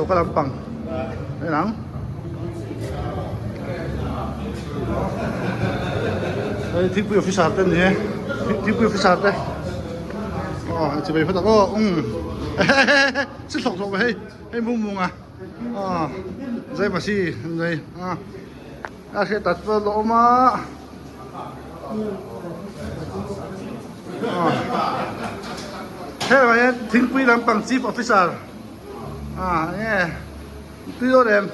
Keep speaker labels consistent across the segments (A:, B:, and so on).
A: choka lampang en ang. Hei thingpui officer te ni e thingpui officer te aw chivei phawt ang aw umm hehehe si hlawk hlawk hei hei mung mung a aw zai masi an nei a a hriat tak chu a la awm a aw helaiah hian thingpui lampang chief officer a enge. Tui dawn em?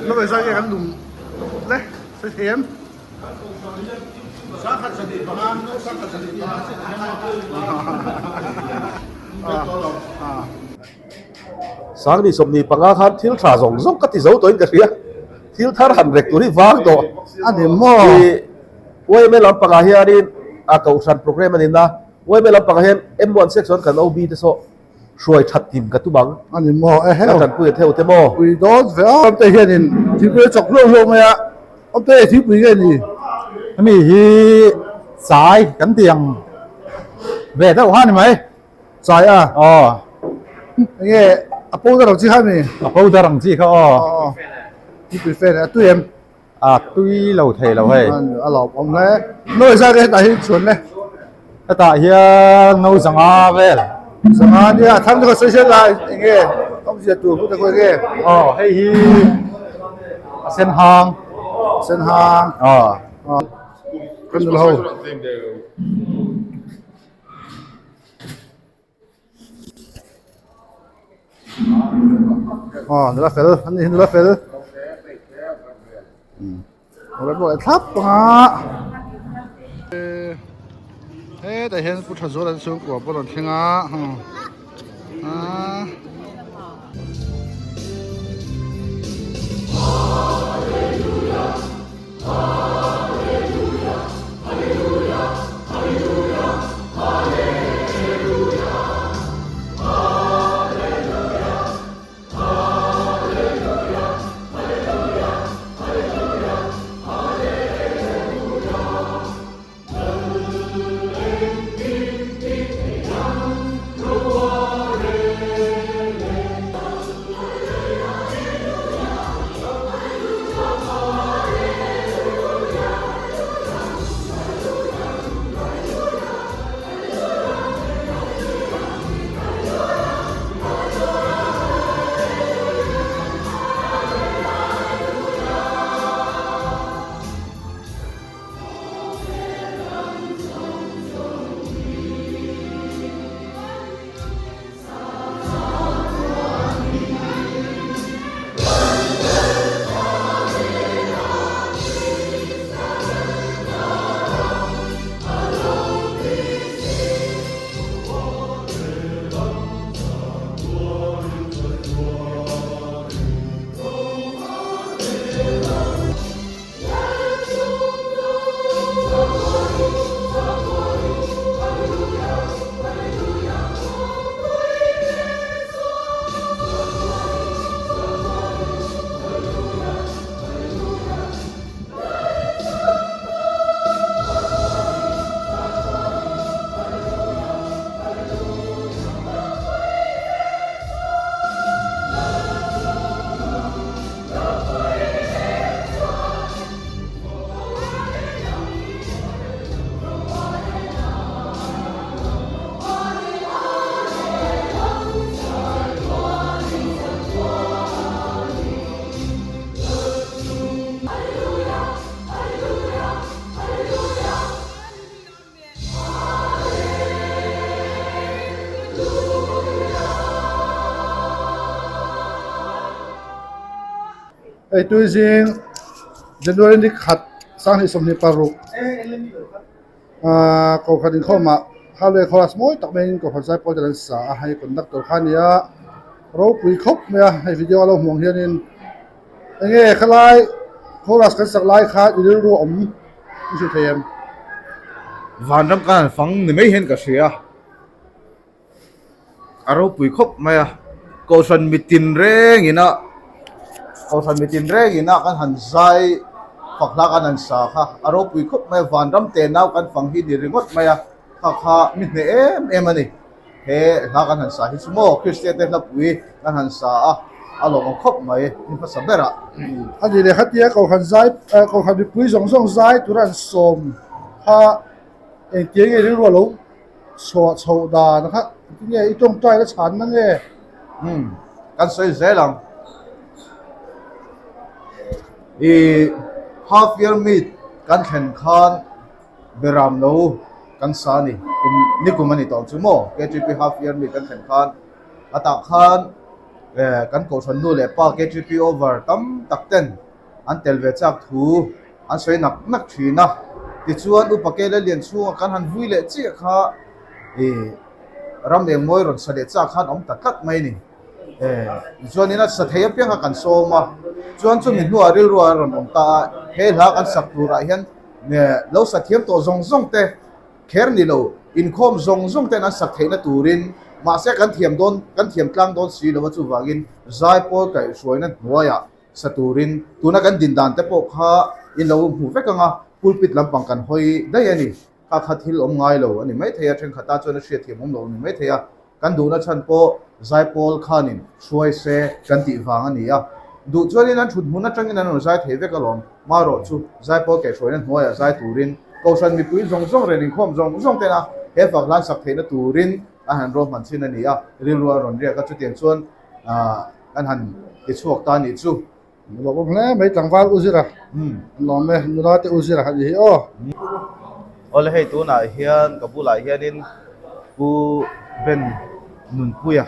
A: Lo zai nge kan lum le sawi thei em?
B: Sangni 25 khan thil tha zawng zawng ka ti zo tawhin ka hria. Thil thar han rek tur hi vang tawh.
A: A ni maw?
B: YMA lampangah hianin a kohhran programme a ni na. YMA lampangah hian M1 section kan OB te saw Hruai that tim ka tum ang.
A: A ni maw? E
B: heo. Ka tanpui a theu te maw?
A: Pui dawn ve a. Awmte hianin thingpui a chawk hluau hluau mai a. Awmte e thingpui nge ni?
C: Hemi hi chai kan ti ang ve deuh kha ni mai.
A: Chai a?
C: Aw.
A: Enge a powder ang chi kha mi?
C: A powder ang chi kha aw.
A: Aw. Thingpui fe a tui em?
C: A tui lo thei lo hei.
A: A lawm awm hle. Nawi zat e hetah hi chhuan le.
C: Hetah hian no zanga vel.
A: Zanga nia a thang te khaw sawi zel la enge awmzia tur pawh te khaw enge.
C: Aw hei hi a sen hang.
A: A sen hang.
C: Aw.
A: Kan nula ho. Aw nula fel an ni hi nula fel nula pawh thlap anga hetah hian pu tha zual an chhungkua pawh a rawn thleng a aaa. Hei tui zing January ni khat 2026 ahh kohhran inkhawmah Highway chorus mawi tak maiin kohhran zai pawl te an sa a hei conductor kha a ni a ropui khawp mai a hei video a lo hmuh ang hianin eng nge khalai chorus kan sak lai kha i rilru a awm i hrilh thei em?
D: Vanram khan fang ni mai hian ka hria. A ropui khawp mai a, Kohhran mitin rengin a Kohhran mitin rengin a kan han zai fak hla kan han sa kha a ropui khawp mai a, Vanram te nau kan fang hi ni ringawt mai a, kha kha mi hneh em em a ni. He hla kan han sa hi chu maw Kristian te hlapui kan han sa a, a lawmawm khawp mai ni hmasa berah.
A: A ni leh khatia Kohhran zai Kohhran mipui zawng zawng zai tura an sawm kha engtia nge rilru a lo chhuah chhoh dan kha tinge i tawngtai la chhanna nge?
D: Umm kan sawi zel ang. I half year meet kan thlen khan Beram lo kan sa a ni. Kum nikum a ni tawh ang chu maw? KTP half year mi kan thlen khan a tah khan eh kan kohhran nu leh pa KTP over tam tak ten an tel ve chak thu an sawi nak nak thin a. Tichuan Upa Kela lian chhunga kan han vui leh chiah kha ih ram eng mawi rawn sa leh chak khan a awm ta tlat mai a ni. Eh tichuanin a sa thei apiang kha kan sawm a. Chuan chumi hnuah rilru a rawn awm ta a, he hla kan sak turah hian Lo sa thiam tawh zawng zawng te kher ni lo, inkhawm zawng zawng ten an sak theihna turin mahse kan thiam dawn, kan thiam tlang dawn si lo a chuvangin zaipawl kaihhruaina hnuaiah sa turin tuna kan din dan te pawh kha in lo hmu vek ang a, pulpit lampang kan hawi daih a ni. Kha kha thil awm ngai lo a ni maithei a, thenkhat ah chuan a hriatthiam awm lo a ni maithei a. Kan duhna chhan pawh zaipawl khanin hruai se kan tih vang a ni a. Duh chuanin an thut hmun atangin an rawn zai thei vek alawm. Marawh chu zaipawl kaihhruaina hnuaiah zai turin Kohhran mipui zawng zawng rel inkhawm zawng zawng tena he fak hlan sak theihna turin a han ruahman thin a ni a. Rilru a rawn riak a, chutiang chuan kan han tichhuak ta a nih chu.
A: Lawm hle mai tlangval u zira lawm e nula te u zira a ni hi aw.
D: Awle hei tunah hian ka bulah hianin Pu Ben Nunpuia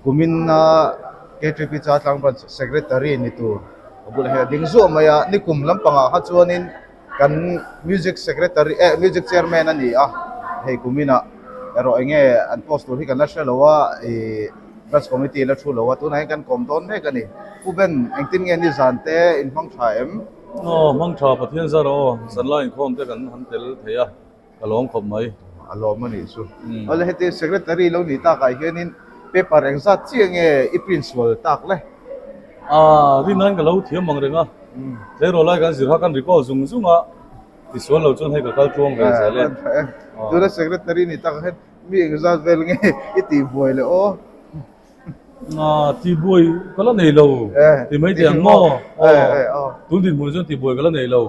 D: kumina KTP Chaltlang Branch Secretary ni tur ka bulah hian a ding zuah mai a, nikum lampangah kha chuanin kan Music Secretary eh Music Chairman a ni a, hei kuminah erawh eng nge an post tur hi kan la hre lo a ih Branch Committee la thu lo a, tunah hian kan kawm dawn mek a ni. Pu Ben, engtin nge nizan te in hmang tha em?
E: Aw, hmang tha Pathian zar aw, zanlai inkhawm te kan han tel thei a, ka lawm khawp mai.
D: A lawm a nih chu. Awle heti Secretary lo nih takah hianin paper engzat chiah nge i print sual tak le?
E: Aaa, rinnain ka lo thiam ang reng a, tleirawl lai kan zir kha kan recall zung zung a, tisual lo chuan hei ka kal tluang ve zel e.
D: Tuna Secretary nih takah hian Mi engzat vel nge i tih buai le aw?
E: Nga tih buai ka la nei lo ti mai teh ang maw? Aw tun dinhmun chuan tih buai ka la nei lo.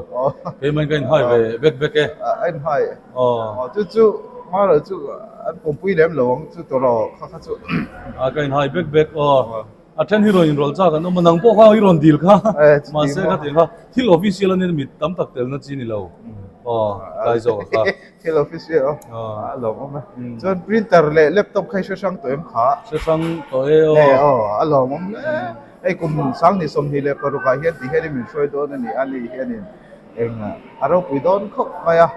E: Keimah in ka inhai ve vek vek e.
D: A inhai. Aw chu chu hmar chu an pawmpui lem lo ang chu tawrh kha kha chu.
E: A ka inhai vek vek aw. A then hi rawn inrawlh chak an awm a, nang pawh kha i rawn dil kha. Mahse kha tiang kha thil official a nia mit tam tak telna chi ni lo. Aw tlai zawk a kha.
D: Thil official aw a lawm awm e. Chuan printer leh laptop kha i hre hrang tawh em kha?
E: Hre hrang tawh e aw.
D: E aw a lawm awm hle. Hei kum 2026 ah hian ti hian in min hruai dawn a ni a, ni hianin eng a ropui dawn khawp mai a.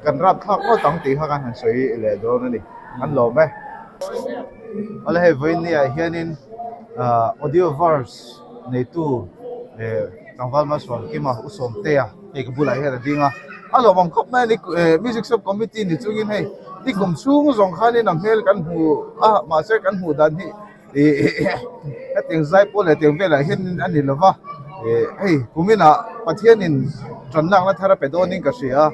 D: Kan rapthlak ngawt ang tih kha kan han sawi leh dawn a ni. An lawm e. Awle hei vawiin ah hianin audio verse neitu tlangval Malsawmkima U Sawmtea hei ka bulah hian a ding a, a lawm ang khawp mai a ni music sub committee ni chungin hei ni kum chhung zawng khanin a hmel kan hmu a mahse kan hmuh dan hi ih hetiang zai pawl leh tiang velah hian a ni lova ih hei kuminah Pathianin tan lakna thar a pe dawnin ka hria a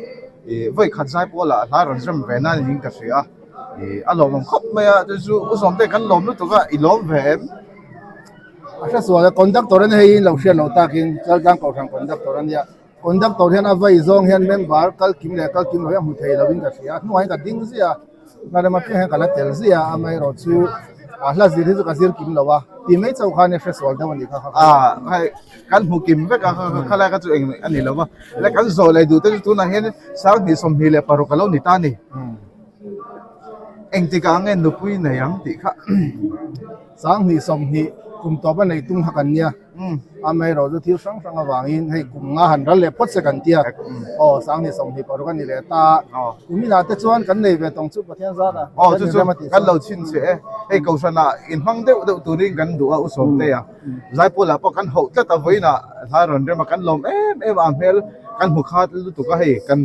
D: ih vawi khat zai pawlah hla rawn zam ve nan niin ka hria a. Ih a lawmawm khawp mai a chu chu u Sawmte kan lawm lutuk a i lawm ve em?
A: A hre sual a conductor an hei in lo hriat loh takin Chaltlang Kohhran conductor a nia conductor hian a vei zawng hian member kal kim leh kal kim lo hi a hmu thei lo in ka hria a hnuaiin ka ding ziah a hmarem apiang hian ka la tel ziah a amaherawh chu a hla zir hi chu ka zir kim lo a ti mai chauh khan i hre sual deuh a nih kha kha
D: a hei kan hmu kim vek a khalai kha chu eng a ni lo va le kan zawh leh duh te chu tunah hian 2026 a lo ni ta a ni. Engtikah nge nupui nei ang tih kha.
A: 2020 kum tawp a nei tum kha kan nia. Amaherawh chu thil hrang hrang avangin hei kum nga han ral leh phawt se kan tia. Aw 2026 a ni leh ta. Kum inah te chuan kan nei ve tawng chu Pathian zat a.
D: Aw chu chu kan lo chhinchhe e. Hei Kohhranah inhmang deuh deuh turin kan duh a U Sawmtea. Zaipualah pawh kan hauh tlat a vawiinah hla rawn rem a kan lawm em em a hmel kan hmu khat lutuk a hei kan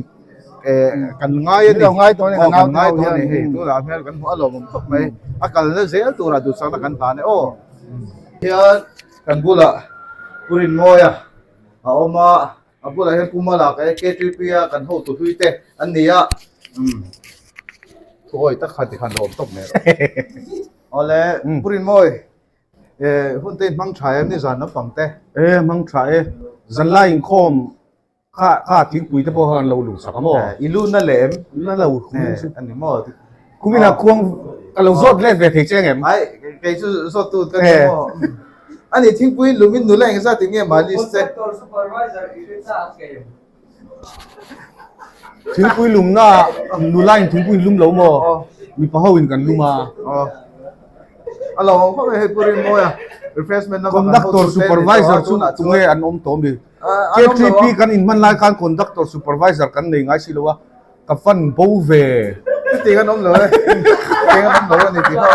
D: eh kan ngai a ni
A: ngai tawh a ni
D: kan ngai tawh a ni hei tunah hmel kan hmu a lawmawm khawp mai a kalna zel turah duhsakna kan hlan e aw hian kan bulah Pu Rinmawia a awm a a bulah hian Pu Malak e K T P a kan hotu hlui te an ni a. Thuawi tak kha tikhan lo awm tawp mai rawh. Awle, Pu Rinmawi, hun te in hmang tha em ni zan lampang te?
F: E, hmang tha e. Zanlai inkhawm kha kha thingpui te pawh kha kan lo luh sak a maw?
D: I lu na leh em?
F: Na lo kumin chu.
D: A ni maw?
F: Kumin ah khuang ka lo zawt let ve thei che ang em?
D: Ai, kei chu zawt tu ka ni maw? A ni, thingpui lumin nula engzat in nge malis che?
F: Thingpui lumna nula in thingpui in lum lo maw? Mipa ho in kan lum a.
D: A lo awm khawp mai hei Pu Rinmawia refreshment lama kan
F: Conductor
D: hotu te ni tawh a
F: supervisor chu
D: tunah chuan.
F: tunge an awm tawh mi?
D: An awm lo
F: KTP
D: a.
F: kan inhman lai khan conductor supervisor kan nei ngai si lo a, ka fan bo ve.
D: Chutiang an awm lo e. Chutiang an awm lo a ni tih kha.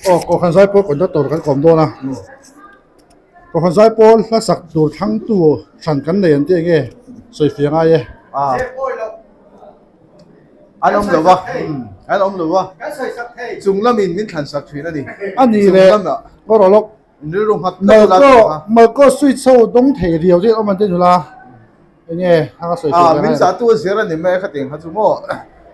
A: Aw Kohhran Zaipawl conductor kan kawm dawn a, Kohhran Zaipawl hla sak tur thlangtu hran kan nei an tih enge sawi fiah ngai e.
D: An awm lo va, an awm lo va, chung lamin min thlan sak thin a ni.
A: A nih leh ngaw rawh lawk, Malko switch ho dawng thei riau zet awm an ti nula enge hang a sawi fiah ngai.
D: Min zahtu a zir a ni mai a khatiang kha chu maw,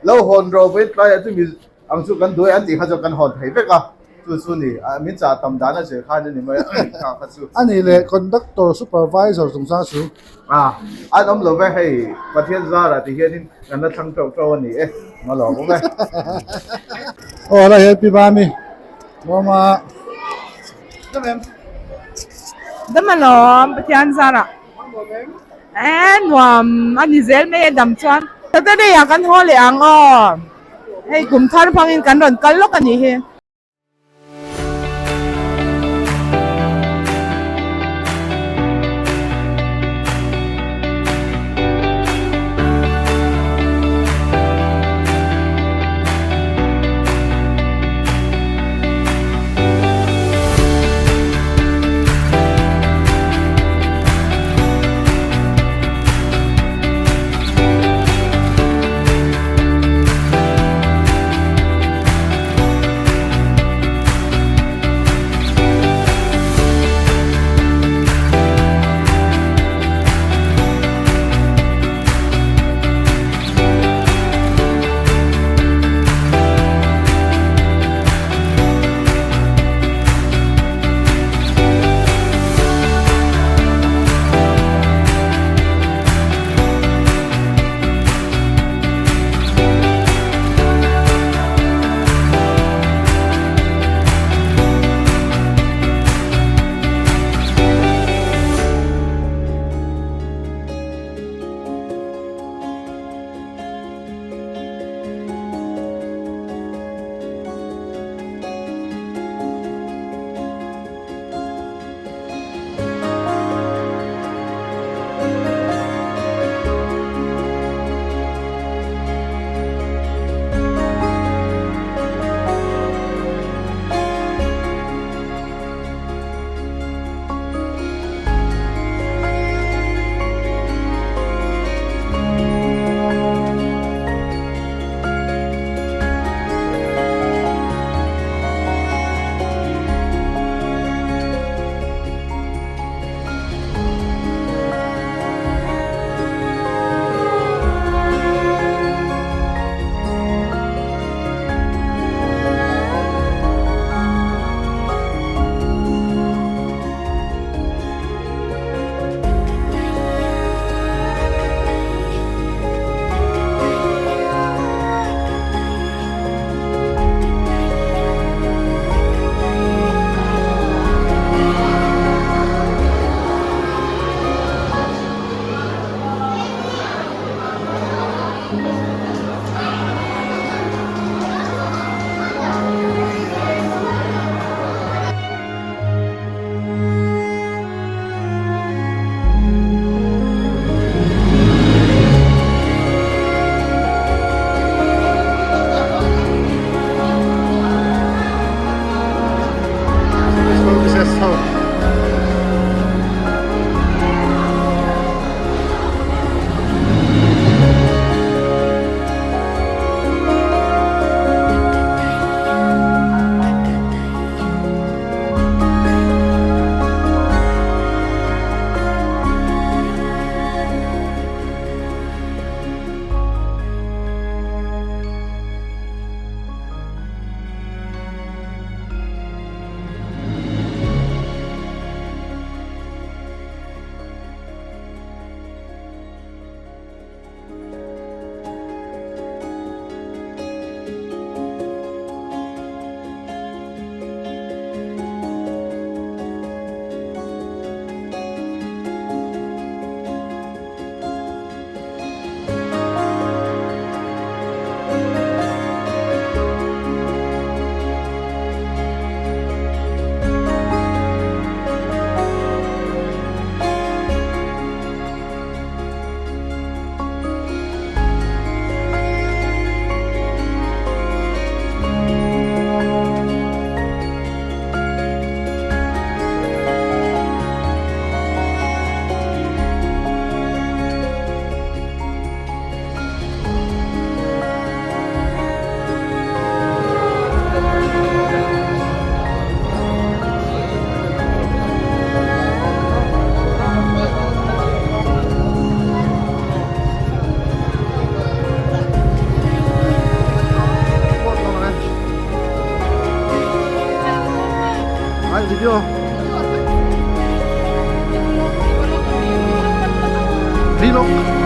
D: lo hawn rawh vawiin tlaiah chu mi Ang chu kan duai an tih kha chu kan hawn thei vek a, chu chu ni min chah tam dan a zir khan a ni mai a kha kha chu.
A: A nih leh conductor supervisor chungchang chu.
D: A, an awm lo ve hei Pathian zarah ti hianin kan la thlang teuh teuh a ni e, nga lawm awm e.
A: Aw lai hian Pi Mami lawm a. Dam em?
G: Dam alawm Pathian zarah. E nuam a ni zel mai e dam chuan. Saturday ah kan haw leh ang aw. Hei kum thar hmangin kan rawn kal lawk a nih hi.
A: Ai video. Vlog.